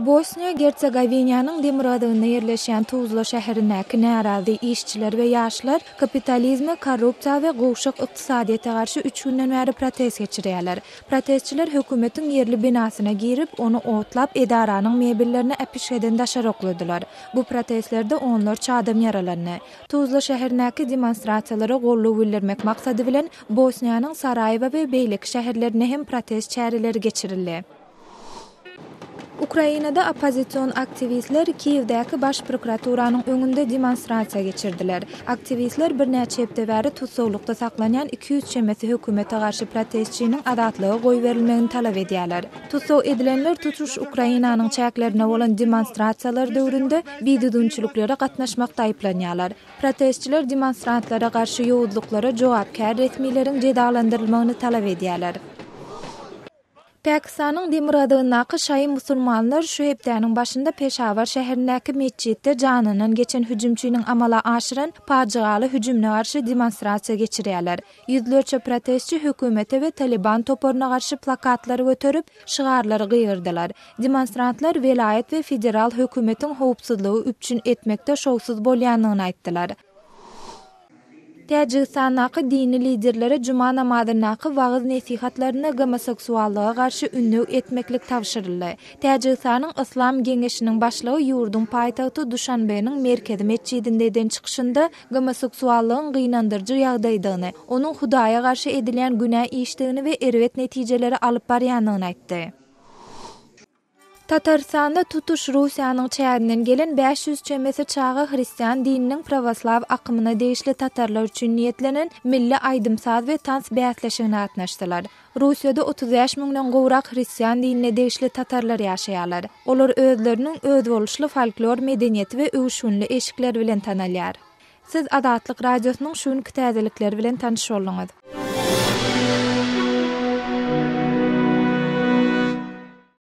Bosniýa-Gersegowinanyň demirgazygynda ýerleşýän Tuzla şäherindäki närazy işçiler we ýaşlar kapitalizme, korrupsiýa we gowşak ykdysadyýete garşy üç günden bäri protest geçirýärler. Protestçiler hökümetiň ýerli binasyna girip, ony otlap, edaranyň mebellerini äpişgeden daşary okladylar. Bu protestlerde onlarça adam ýaralandy. Tuzla şäherindäki demonstrasiýalara goldaw bildirmek maksady bilen, Bosniýanyň Saraýewo we beýleki şäherlerinde hem protest çäreleri geçirildi. Ukrainada oppozision aktiwistler Kiýewdäki Baş prokuraturanyň öňünde demonstrasiýa geçirdiler. Aktiwistler birnäçe hepde bäri tussaglykda saklanýan 200 çemesi hökümete garşy protestçiniň azatlyga goýberilmegini talap edýärler. Tussag edilenler tutuş Ukrainanyň çäklerinde bolan demonstrasiýalar döwründe bidüzgünçiliklere gatnaşmakda aýyplanýarlar. Protestçiler demonstrantlara garşy ýowuzlyklara jogapkär resmileriň jezalandyrylmagyny talap edýärler. Pakistanyň demirgazygyndaky şaýy musulmanlar şu hepdäniň başynda Peşawar şäherindäki metjitde janyndan geçen hüjümçiniň amala aşyran pajygaly hüjümine garşy demonstrasiýa geçirýärler. Ýüzlerçe protestçi hökümete we Talyban toparyna garşy plakatlary göterip, şygarlary gygyrdylar. Demonstrantlar welaýat we federal hökümetiň howpsuzlygy üpjün etmekde şowsuz bolýandygyny aýtdylar. Täjigistandaky dini liderlere juma namazyndaky wagyz-nesihatlarynda gomoseksuallyga garşy ündew etmeklik tabşyryldy. Täjigistanyň Yslam geňeşiniň başlygy ýurduň paýtagty Duşanbeniň merkezi metjidinde eden çykyşynda gomoseksuallygyň gynandyryjy ýagdaýdygyny, onuň Hudaýa garşy edilýän günä işdigini we erbet netijelere alyp barýandygyny aýtdy. Tatarystanda tutuş Russiýanyň çäginden gelen 500 çemesi çaga hristian dininiň prawoslaw akymyna degişli tatarlar üçin niýetlenen milli aýdym-saz we tans bäsleşigine gatnaşdylar. Russiýada 35 müňden gowrak hristian dinine degişli tatarlar ýaşaýarlar. Olar özleriniň özboluşly folklor medeniýeti we öwüşginli eşikleri bilen tanalýar. Siz Azatlyk Radiosynyň şu günki täzelikleri bilen tanyş bolduňyz.